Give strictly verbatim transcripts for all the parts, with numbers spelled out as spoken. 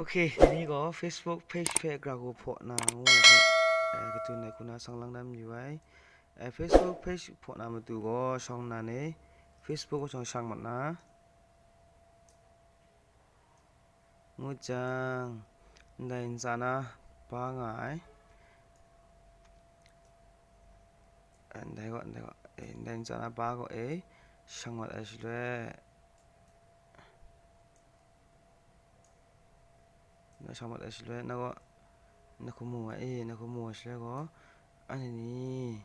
Ok, ni gaw Facebook page hpe gara hku hpaw na ngu ai hpe, eh, kadun ai hku na shang lang na mayu ai. Eh, Facebook page hpaw na matu gaw shawng nnan e Facebook gaw shawng shang mat na. Ngu jang, ndai ntsa na ba nga ai. Eh, ndai gaw, ndai gaw, eh, ndai ntsa na ba gaw, eh, shang mat ai shaloi, na shang mat ai shaloi, na gaw, na hku mu ai, eh, na hku mu ai shaloi gaw, anhte ni,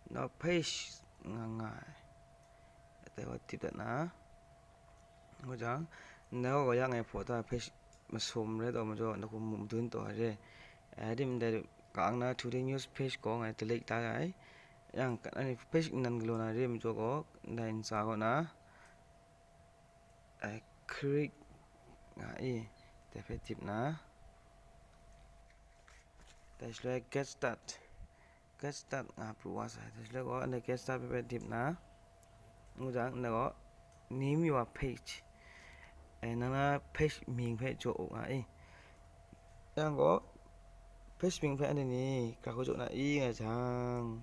na page nga nga ai. Dai gaw tip dat na. Ngu jang, ndai gaw ya ngai hpaw ta page masum rai taw majaw, na hku mu madun taw ai re. Eh, dim dai ka ang na today news page gaw ngai delete ta ai. Yang, ka-, ai page nnan galaw na re majaw gaw, ndai ntsa gaw na, eh, create nga i, dai hpe tip na. Dai shaloi get start. Get start nga pru wa sai. Dai shaloi gaw, ndai get start hpe dip na, ngu jang, ndai gaw, name your page. Eh, nang na page mying hpe jaw u nga i. Yang gaw, page mying hpe anhte ni, gara hku jaw na i nga jang,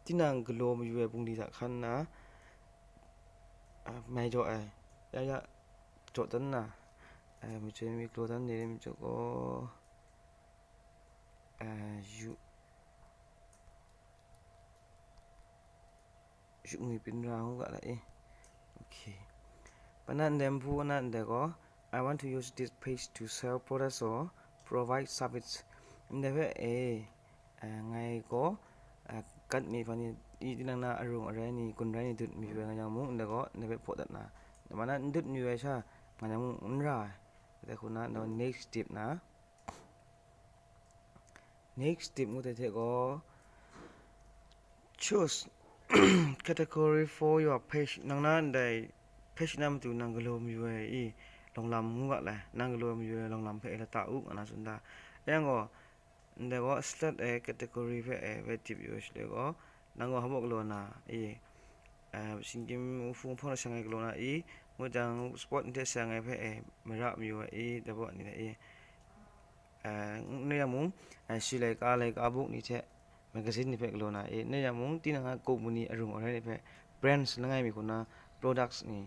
tinang galaw mayu ai bungli hta hkan nna, ah, mai jaw ai. Ya, ya, jaw dan na, eh, machyoi mi galaw dan ni rim jaw gaw, eh, yu, yu ngwi pyin ra ngu ga la e. Ok. Pana ndai npu na ndai gaw, "I want to use this page to sell products or provide service." Ndai hpe, eh, eh, ngai gaw, eh, gat mi hpa ni, i tinang na arung arai ni, gun rai ni dut mi rai nga yang mung, ndai gaw, ndai hpe hpaw dat na, mana n dut mi rai sha, nga yang mung, n ra ai. Dai hku na, ndai gaw next tip na. Next tip ngu dai hte gaw, choose category for your page. Nang na ndai page na matu nang galaw mayu ai i, lawng lam ngu ga lai, nang galaw mayu ai lawng lam hpe lata u, nga na tsun da. Yang gaw, ndai gaw select ai category hpe e, hpe tip yu ai shaloi gaw, nang gaw hpa galaw na i, eh, shinggyim hpung hpawng seng ai galaw na i, ngu jang sport n hte seng ai hpe e, mara mayu ai i, dai baw ni na i, eh, n-, n-, ya mung, eh, shi laika, laika buk ni hte, magazine ni hpe galaw na i, n-, ya mung, tinang a company arung arai ni hpe, brands langai mi hku na, products ni,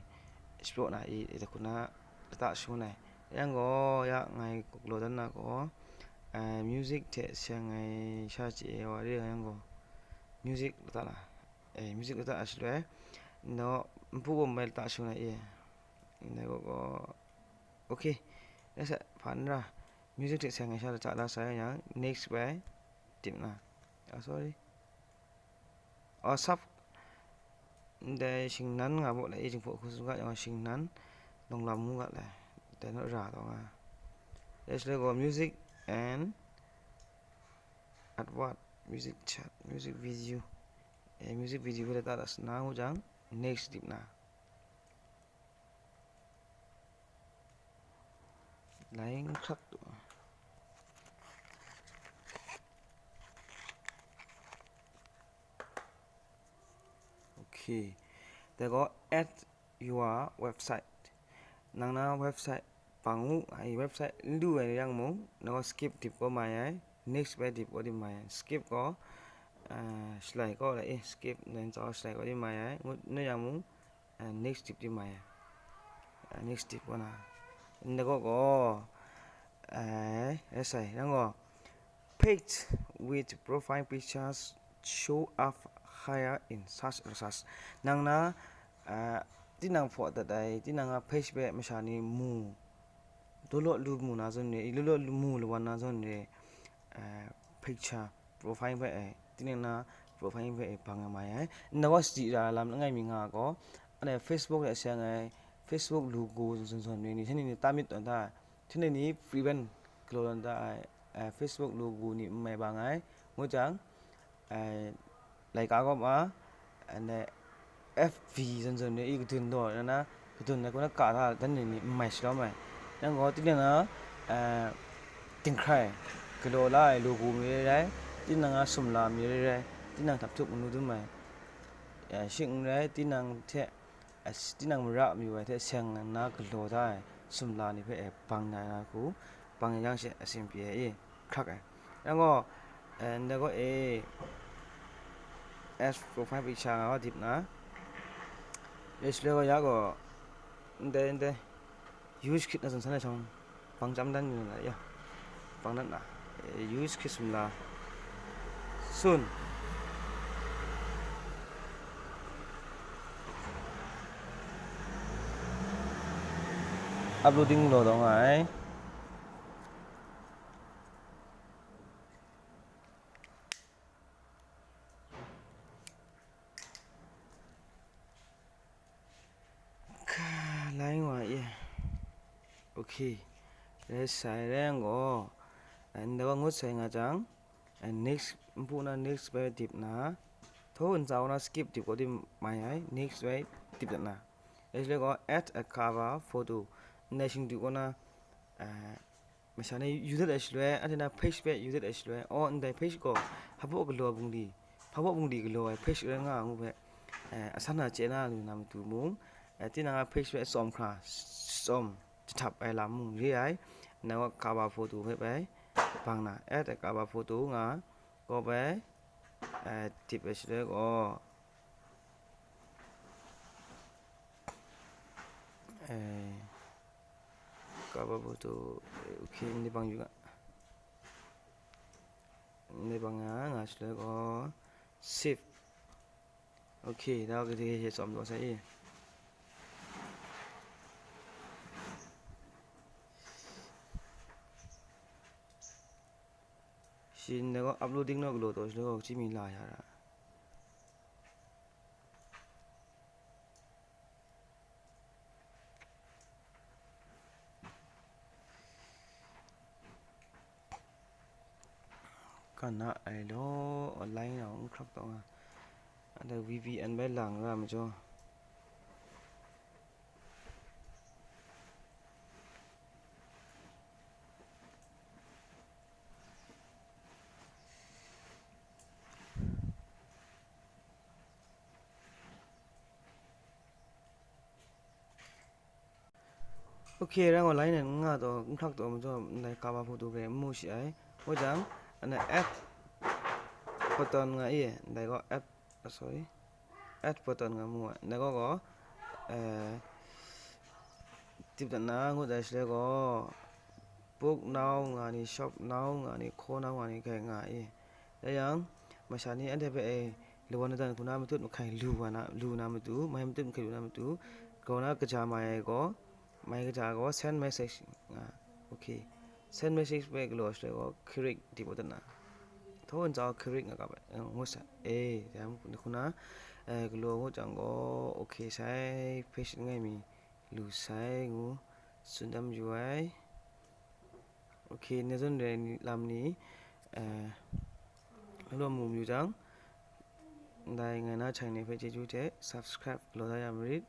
shapraw na i, i hku na, lata shangun ai. Yang gaw, ya ngai galaw dan na gaw, eh, music hte seng ai sha chye wa re ai yang gaw, music lata na, eh, music lata ai shaloi, no, npu gaw mai lata shangun ai i, ndai gaw gaw, ok, rai sa, hpa n ra, music hte seng ai sha lata la sai yang, next bai, tip na, oh, sorry. Oh, sap, ndai shingnan nga baw lai, e, Jinghpaw hku tsun ga yang shingnan, lawng lam ngu ga lai, dai naw ra taw nga. Dai shaloi gaw music and advert, music chat, music video, eh, music video hpe lata dat sa na ngu jang, next tip na. Lai n hkrak tu. Ok. Dai gaw add your website. Nang na website bang u, ai website n lu ai yang mung, nang gaw skip dip gaw mai ai, next bai dip gaw dip mai ai. Skip gaw, ah, shalai gaw la e, skip, ntsa gaw shalai gaw dip mai ai, ngut na yang mung, ah, next dip dip mai ai. Ah, next dip gaw na, ndai gaw gaw, ai, rai sai, yang gaw, page with profile pictures show up higher in search results. Nang na, ah, tinang hpaw dat ai, tinang a page hpe masha ni mu, daw law lu mu na zawn re, i law law lu mu lawan na zawn re, ah, picture, profile hpe ai, tinang na profile hpe ai bang ai mai ai. Nna gaw sadi ra ai lam langai mi nga gaw, anhte Facebook hte seng ai, Facebook logo zawn zawn re ni, hte ni ni tamit tawn da ai, hte ni ni prevent galaw tawn da ai, eh, Facebook logo ni n mai bang ai, ngu jang, eh, laika gaw ma, and then F B zawn zawn ni i kadun daw na na, kadun ai hku na ka hta dan ni ni n mai shalawm ai. Yang gaw, tinang na, eh, dinghkrai, galaw la ai logo mi rai rai, tinang a sumla mi rai rai, tinang htap htup manu dum ai, eh, shing n rai, tinang hte, eh, tinang mara mayu ai hte seng nna galaw da ai. sumla ni hpe e bang na hku, bang yang she asin pyi ai, e, hkrak ai. Yang gaw, eh, ndai gaw e, F four five sha nga wa dip na, e shaloi gaw ya gaw, ndai, ndai, use hkrit na san san ai shawng, bang chyam dan yu na la ya, bang dat na, eh, use hkrit sumla, sun. Uploading law dawng ai. Ka, lai nga wa ye. Okay. Rai sai rai yang gaw, ndai gaw ngut sai nga jang, and next, npu na next bai dip na, thaw ntsa na skip dip gaw di mai ai, next bai dip dat na. Rai shaloi gaw add a cover photo. Ndai shingdu gaw na, eh, masha ni yu dat ai shaloi, anhte na page hpe yu dat ai shaloi, aw, ndai page gaw hpabaw galaw bungli, hpabaw bungli galaw ai page rai nga ngu hpe, eh, asan na chye na lu na matu mung, eh, tinang a page hpe tsawm hkra, tsawm jahtap ai lam mung re ai, nang a cover photo hpe bai bang na, add a cover photo nga, kaw bai, eh, tip ai shaloi gaw, eh, cover photo, eh, okay, ni bang yu ga. Ni bang nga, nga shaloi gaw, save. Okay, da gade he tsawm daw sai e. Shin da gaw uploading naw galaw taw shaloi gaw, chyi mi la ya ra. Ka na ai law, online na n hkrak taw nga. Ada V P N bai lang ra majaw. Okay, rang wa lai nen nga taw, n hkrak taw majaw, ndai cover photo hpe n mu shi ai. Ngu jang, ana add button nga i, ndai gaw add, ah, sorry, add button nga mu ai. Ndai gaw gaw, eh, tip dat na ngut ai shaloi gaw, book now nga ni, shop now nga ni, call now nga ni, kai nga i. Dai yang, masha ni anhte hpe, eh, lawan ladan hku na matut mahkai lu wa na, lu na matu, mai matut mahkai lu na matu, grau na kaja mai ai gaw, mai kaja gaw send message nga, okay. Send message hpe galaw shaloi gaw, click di pawt na. Thaw ntsa click nga kap ai, eh, ngu sa, eh, dai hku na, eh, galaw ngut jang gaw, okay sai, page langai mi lu sai ngu, tsun dam yu ai. Okay, na zawn re ni, lam ni, eh, law mu mayu jang, ndai ngai na channel hpe chyeju hte subscribe galaw da ya marit.